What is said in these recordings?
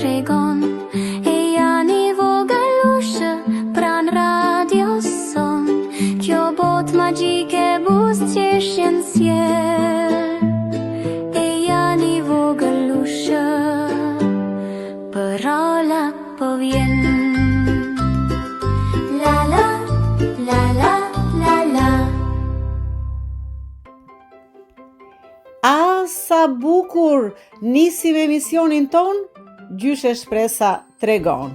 tregon Ejani vogëlushë pranë radios sonë Kjo botë magjike buzëqeshjen sjell Ejani vogëlushë Përralla po vjen La la, la la, la la A sa bukur nisim emisionin tonë, gjyshe Shpresa tregon.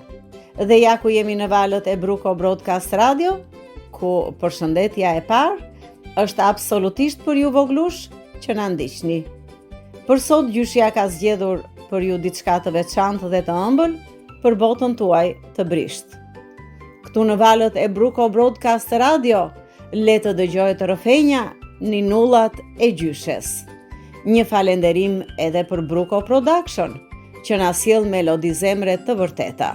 Dhe ja ku jemi në valët e Bruko Broadcast Radio, ku përshëndetja e parë është absolutisht për ju vogëlushë që na ndiqni. Për sot gjyshja ka zgjedhur për ju diçka të veçantë dhe të ëmbël për botën tuaj të brishtë. Këtu në valët e Bruko Broadcast Radio, le të dëgjohet rrëfenja Ninullat e gjyshes. Një falenderim edhe për Bruko Production, që na sjell melodi zemre të vërteta.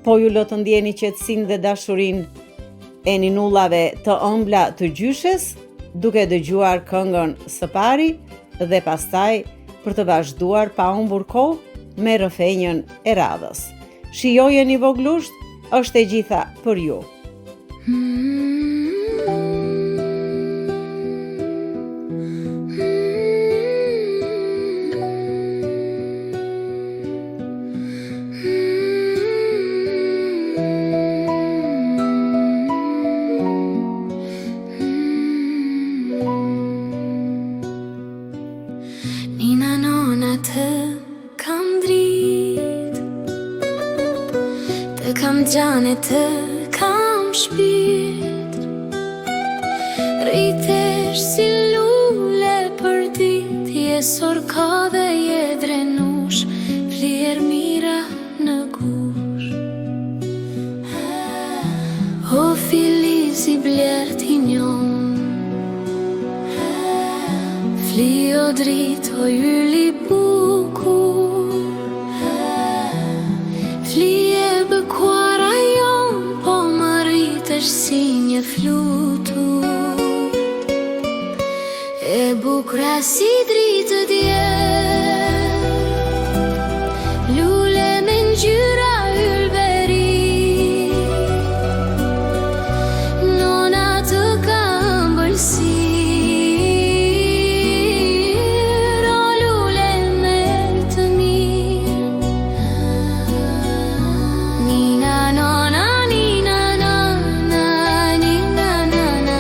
Po ju lë të ndjeni qetësinë dhe dashurinë e ninullave të ëmbla të gjyshes, duke dëgjuar këngën së pari dhe pastaj për të vazhduar pa humbur kohë me rrëfenjën e radhës. Shijojeni vogëlushë, është e gjitha për ju. Nina nona të kam dritë Të kam xhan e të kam shpirt Rritesh si lule për ditë Je sorkadhe je drenushë Fli ermira në gushë O filiz i blertë i njomë Fli o dritë o yll i bukur Fli e bekuara jonë Po më rritesh si një flutur E bukura si dritë diell Lule me ngjyra ylberi Nona të ka ëmbëlsirë O lule me erë të mirë Nina nona, nina nana, nina nana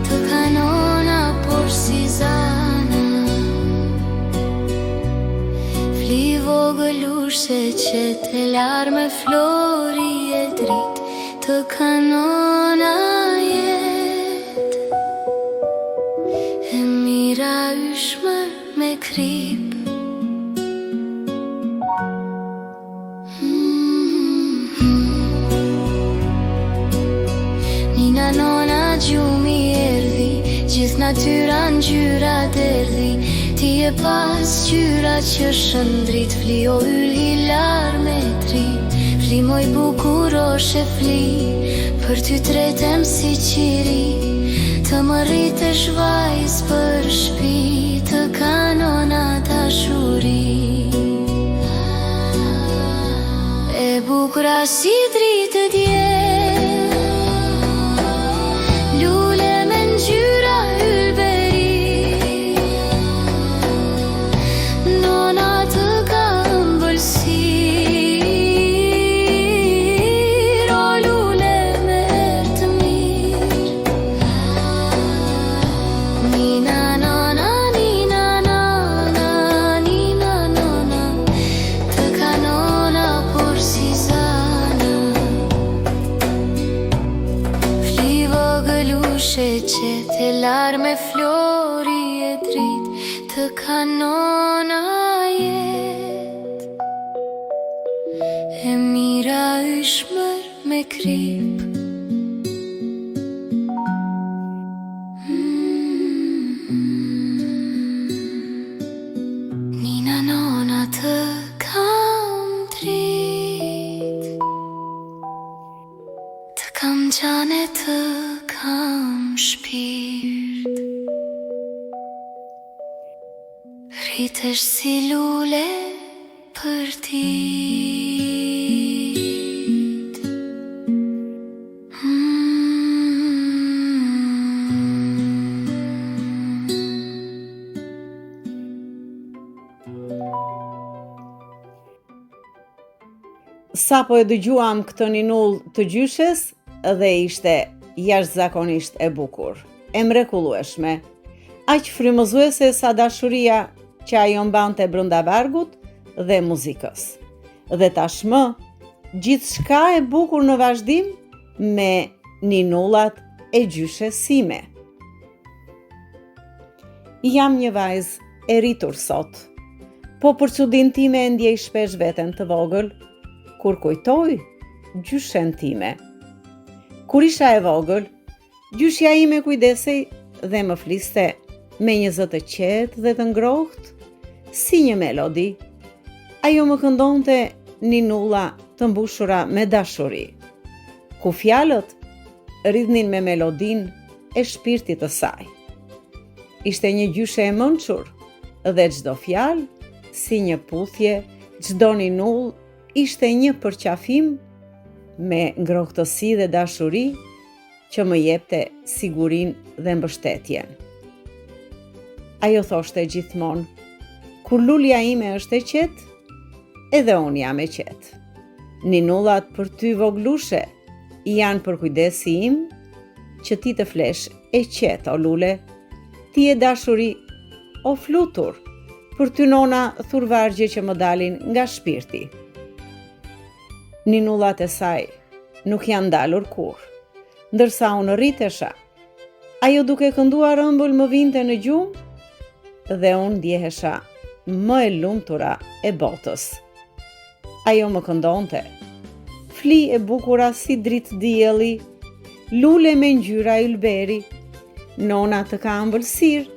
Të ka nona porsi zana Fli vogëlushe e qetë e larë me flori e dritë Të ka nona jetë E mira yshmer me kripë Nina nona gjumi erdhi Gjithë natyra ngjyra derdhi Ti je pasqyra që shndrit Fli o yll i larë me dritë Fli moj bukuroshe fli Për ty tretem si qiri Të më rritësh vajzë për shpi Të ka nona dashuri E bukura si dritë diell Lule me ngjyra ylberi Nona të ka ëmbëlsirë O lule me erë të mirë Nina nona, nina nana, nina nona Të ka nona porsi zana Fli vogëlushe e qetë e larë me flori e dritë Të ka nona jetë E mira yshmer me kripë Nina nona të kam dritë Të kam xhan e të kam shpirt Rritesh si lule. Përditë. Sapo e dëgjuam këtë ninullë të gjyshes dhe ishte jashtëzakonisht e bukur, e mrekullueshme, aq frymëzuese sa dashuria që ajo mbante brenda vargut dhe muzikës. Dhe tashmë, gjithçka e bukur në vazhdim me ninullat e gjyshes sime. Jam një vajzë e rritur sot, po për çudinë time e ndjej shpesh veten të vogël, kur kujtoj gjyshen time. Kur isha e vogël, gjyshja ime kujdesej dhe më fliste me një zë të qetë dhe të ngrohtë, si një melodi. Ajo më këndonte ninulla të mbushura me dashuri, ku fjalët rridhnin me melodinë e shpirtit të saj. Ishte një gjyshe e mençur dhe çdo fjalë si një puthje, çdo ninullë ishte një përqafim me ngrohtësi dhe dashuri që më jepte sigurinë dhe mbështetjen. Ajo thoshte gjithmonë, kur lulja ime është e qetë, edhe unë jam e qetë. Ninullat për ty vogëlushe, janë përkujdesi im që ti të flesh e qetë, o lule, ti je dashuri, o flutur, për ty nona thur vargje që më dalin nga shpirti. Ninullat e saj nuk janë ndalur kurrë, ndërsa unë rritesha, ajo duke kënduar ëmbël më vinte në gjumë dhe unë ndjehesha më e lumtura e botës. Ajo më këndonte. Fli e bukura si dritë dielli, lule me ngjyra ylberi. Nona të ka ëmbëlsirë,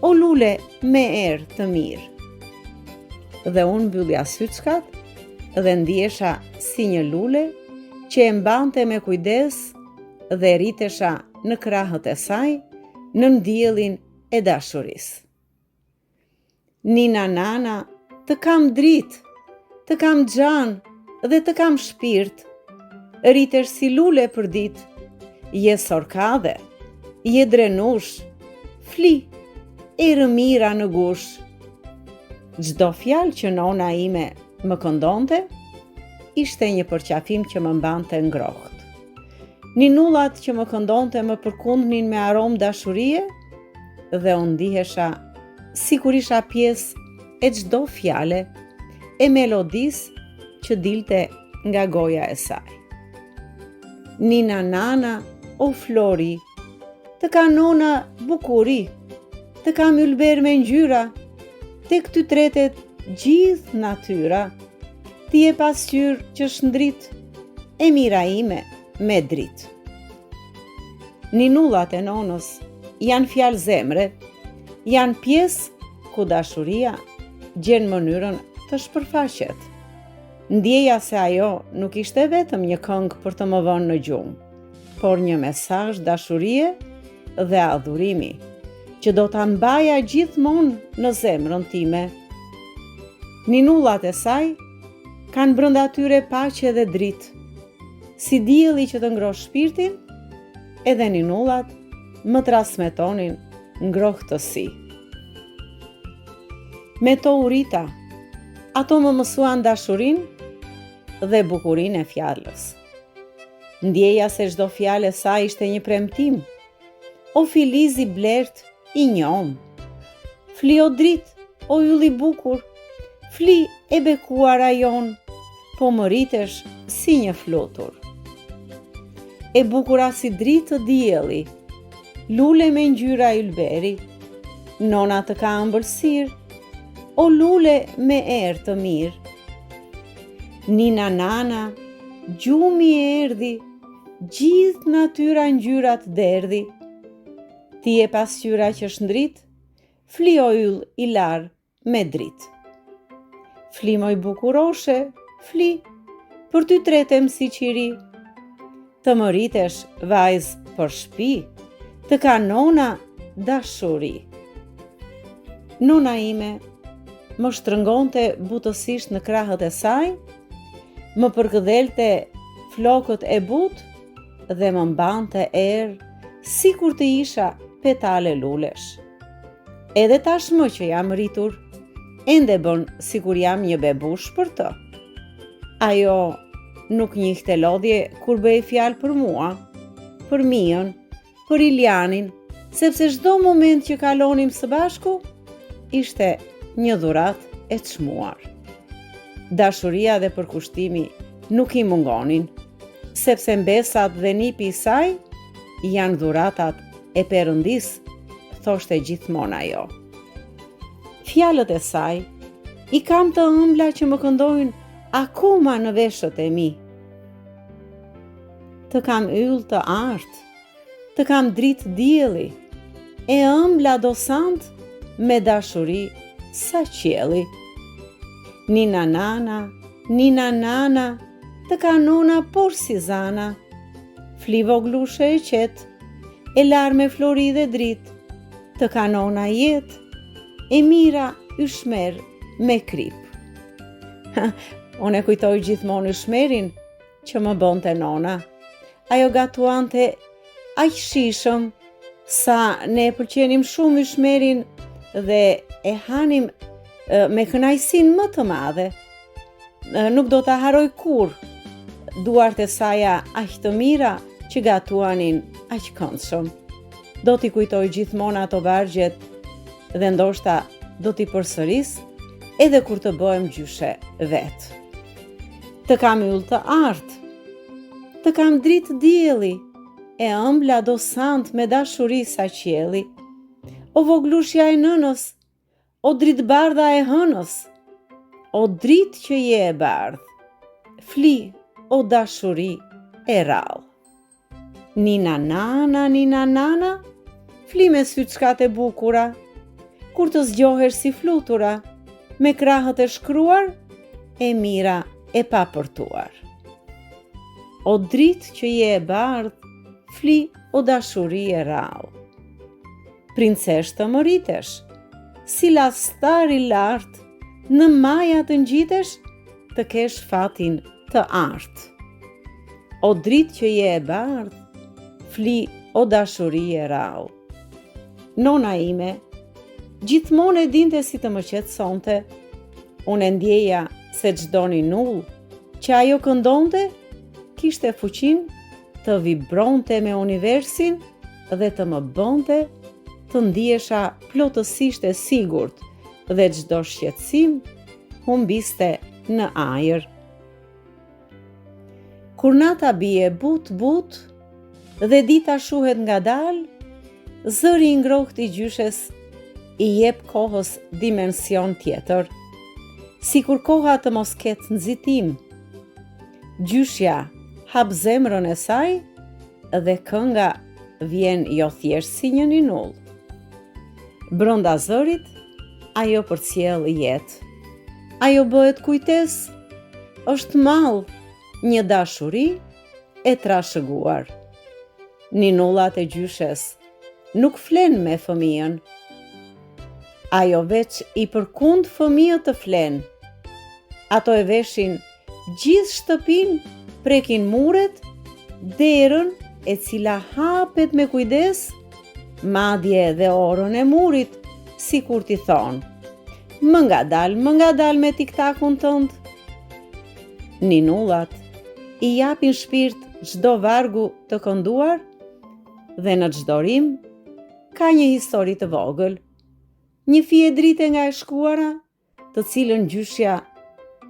o lule me erë të mirë. Dhe unë mbyllja syçkat dhe ndihesha si një lule që e mbante me kujdes dhe rritesha në krahët e saj nën diellin e dashurisë. Nina nana, të kam dritë, të kam xhan dhe të kam shpirt. Rritesh si lule përditë, je sorkadhe, je drenushë, fli, erëmira në gushë. Çdo fjalë që nona ime më këndonte, ishte një përqafim që më mbante ngrohtë. Ninullat që më këndonte më përkundnin me aromë dashurie dhe unë ndihesha sikur isha pjesë e çdo fjale e melodisë që dilte nga goja e saj. Nina nana, o flori, të ka nona bukuri, të kam ylber me ngjyra, tek ty tretet gjithë natyra, ti je pasqyrë që shndrit, e mira ime me dritë. Ninullat e nonës janë fjalë zemre, janë pjesë ku dashuria gjen mënyrën të shpërfaqet. Ndjeja se ajo nuk ishte vetëm një këngë për të më vënë në gjumë, por një mesazh dashurie dhe adhurimi, që do ta mbaja gjithmonë në zemrën time. Ninullat e saj kanë brenda tyre paqe dhe dritë, si dielli që të ngroh shpirtin, edhe ninullat më transmetonin ngrohtësi. Me to u rrita, ato më mësuan dashurinë dhe bukurinë e fjalës. Ndjeja se çdo fjalë e saj ishte një premtim. O filiz i blertë i njomë. Fli o dritë, o yll i bukur, fli e bekuara jonë, po më rritesh si një flutur. E bukura si dritë dielli, lule me ngjyra ylberi, nona të ka ëmbëlsirë, o lule me erë të mirë. Nina nana, gjumi erdhi, gjithë natyra ngjyrat derdhi. Ti je pasqyra që shndrit, fli o yll i larë me dritë. Fli moj bukuroshe, fli, për ty tretem si qiri. Të më rritesh vajzë për shpi, të ka nona dashuri. Nona ime. Më shtrëngonte butësisht në krahët e saj, më përkëdhelte flokët e butë dhe më mbante erë sikur të isha petale lulesh. Edhe tashmë që jam rritur, ende bën sikur jam një bebush për të. Ajo nuk njihte lodhje kur bëhej fjalë për mua, për Mijën, për Ilianin, sepse çdo moment që kalonim së bashku ishte një dhuratë e çmuar. Dashuria dhe përkushtimi nuk i mungonin, sepse mbesat dhe nipi i saj janë dhuratat e Perëndisë, thoshte gjithmonë ajo. Fjalët e saj i kam të ëmbla që më këndojnë akoma në veshët e mi. Të kam yll të artë, të kam dritë dielli, e ëmbla dosant me dashuri sa qielli. Nina nana, nina nana, të ka nona porsi zana, fli voglushe e qetë, e larë me flori dhe dritë, të ka nona jetë, e mira yshmer me kripë. Unë e kujtoj gjithmonë yshmerin që më bënte nona. Ajo gatuante aq shijshëm sa ne e pëlqenim shumë yshmerin dhe e hanim me kënaqësinë më të madhe. Nuk do ta harroj kurrë duart e saja aq të mira që gatuanin aq këndshëm. Do t'i kujtoj gjithmonë ato vargjet dhe ndoshta do t'i përsëris edhe kur të bëhem gjyshe vetë. Të kam yll të artë, të kam dritë dielli, e ëmbla dosant me dashuri sa qielli. O voglushja e nënës, O dritëbardha e hënës, o dritë që je e bardhë, fli o dashuri e rrallë. Nina nana, nina nana, fli me syçkat e bukura, kur të zgjohesh si flutura, me krahët e shkruar, e mira e papërtuar. O dritë që je e bardhë, fli o dashuri e rrallë. Princeshë të më rritesh, si lastar i lartë, në maja të ngjitesh, të kesh fatin të artë. O dritë që je e bardhë, fli o dashuri e rrallë. Nona ime, gjithmonë e dinte si të më qetësonte, unë e ndjeja se çdo ninullë që ajo këndonte, kishte fuqinë të vibronte me universin dhe të më bënte të ndihesha plotësisht e sigurt dhe çdo shqetësim humbiste në ajër. Kur nata bie butë butë dhe dita shuhet ngadalë, zëri i ngrohtë i gjyshes i jep kohës dimension tjetër. Sikur koha të mos ketë nxitim, gjyshja hap zemrën e saj dhe kënga vjen jo thjesht si një ninullë. Brenda zërit, ajo përcjell jetë. Ajo bëhet kujtesë, është mall, një dashuri e trashëguar. Ninullat e gjyshes nuk flenë me fëmijën. Ajo veç i përkund fëmijët të flenë. Ato e veshin gjithë shtëpinë, prekin muret, derën e cila hapet me kujdes, madje dhe orën e murit, sikur t'i thonë. Më ngadalë, më ngadalë me tiktakun tënd. Ninullat i japin shpirt çdo vargu të kënduar dhe në çdo rimë ka një histori të vogël. Një fije drite nga e shkuara, të cilën gjyshja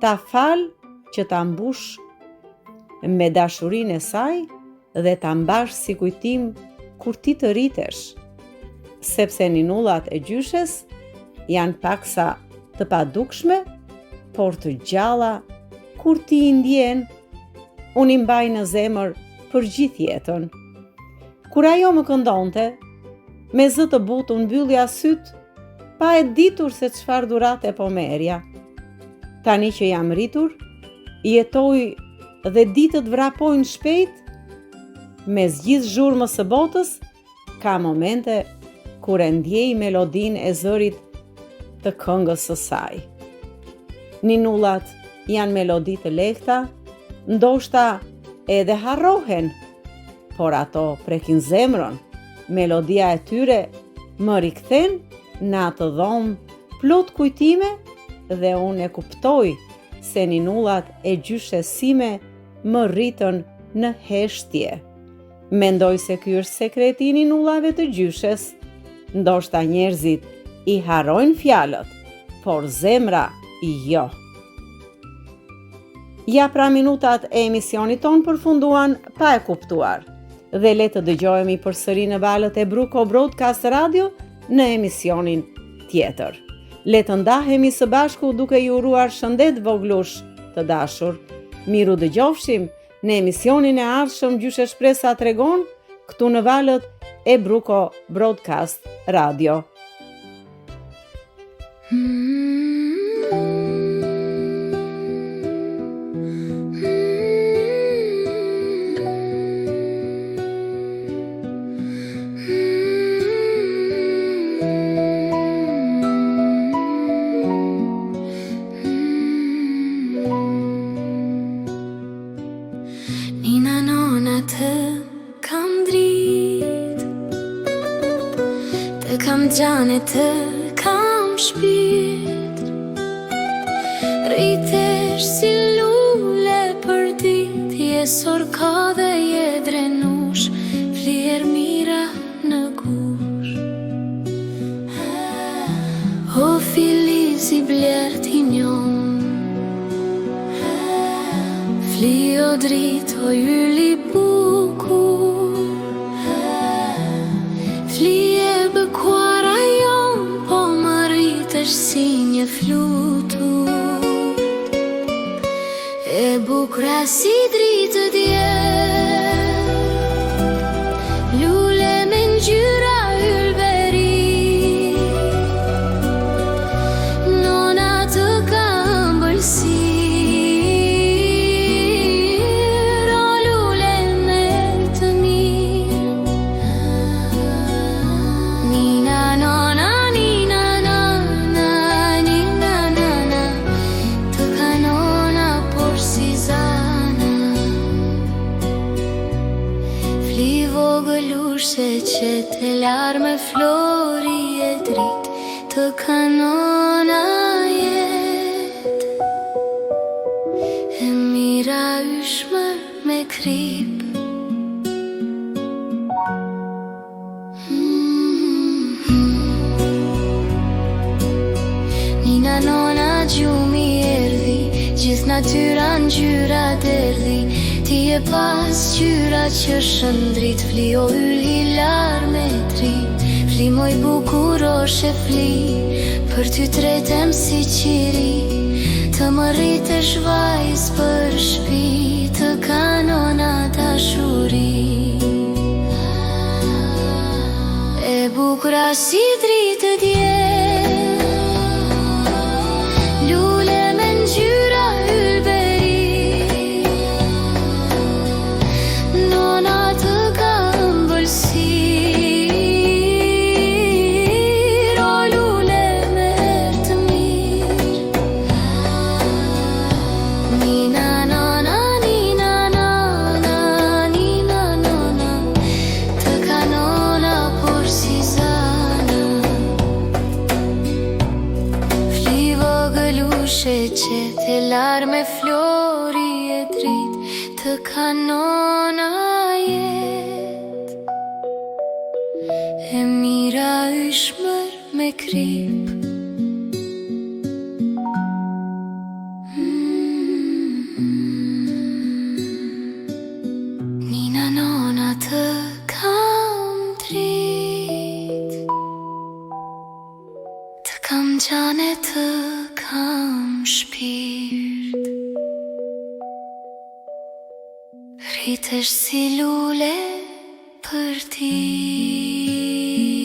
ta fal që ta mbushë me dashurinë e saj dhe ta mbash si kujtim kur ti të rritesh, sepse ninullat e gjyshes janë paksa të padukshme, por të gjalla kur ti i ndjen, unë i mbaj në zemër për gjithë jetën. Kur ajo më këndonte, me zë të butë unë mbyllja sytë, pa e ditur se çfarë dhurate po merrja. Tani që jam rritur, jetoj dhe ditët vrapojnë shpejt, mes gjithë zhurmës së botës, ka momente kur e ndjej melodinë e zërit të këngës së saj. Ninullat janë melodi të lehta, ndoshta edhe harrohen, por ato prekin zemrën. Melodia e tyre më rikthen në atë dhomë plot kujtime dhe unë e kuptoj se ninullat e gjyshes sime më rritën në heshtje. Mendoj se ky është sekreti i ninullave të gjyshes. Ndoshta njerëzit i harrojnë fjalët, por zemra jo. Ja pra minutat e emisionit tonë përfunduan pa e kuptuar. Dhe le të dëgjohemi përsëri në valët e Bruko Broadcast Radio në emisionin tjetër. Le të ndahemi së bashku duke ju uruar shëndet vogëlush të dashur. Mirudëgjofshim në emisionin e ardhshëm Gjyshe Shpresa tregon këtu në valët e Bruko Broadcast Radio. Nina nona të kam dritë Të kam xhan e të kam shpirt Rritesh si lule për ditë Je sorkadhe je drenush Fli ermira në gush O filiz i blertë i njomë Fli o dritë o yll i bukur Fli e bekuara jonë Po më rritesh si një flutur E bukura si dritë diell Lule me ngjyra ylberi Nona të ka ëmbëlsirë O lule me erë të mirë Nina nona nina nana nina nana Të ka nona porsi zana Fli vogëlushe qetë e larë me flori e dritë Të ka nona jetë E mira yshmër me kripë Nina nona gjumi erdhi Gjithë natyra ngjyra derdhi Ti je pasqyra që shndrit Fli o yll i larë me dritë Fli moj bukuroshe fli Për ty tretem si qiri Të më rritesh vajzë për shpi Të ka nona dashuri E bukura si dritë diell Lule me ngjyra ylberi Nona të ka ëmbëlsirë O lule me erë të mirë Nina nona, nina nona, nina nona Të ka nona porsi zana Fli vogëlushe qetë e larë me flori e dritë Të ka nona jetë E mira yshmër me kripë Nina nona të kam dritë Të kam xhan e të kam shpirt Rritesh si lule për ditë.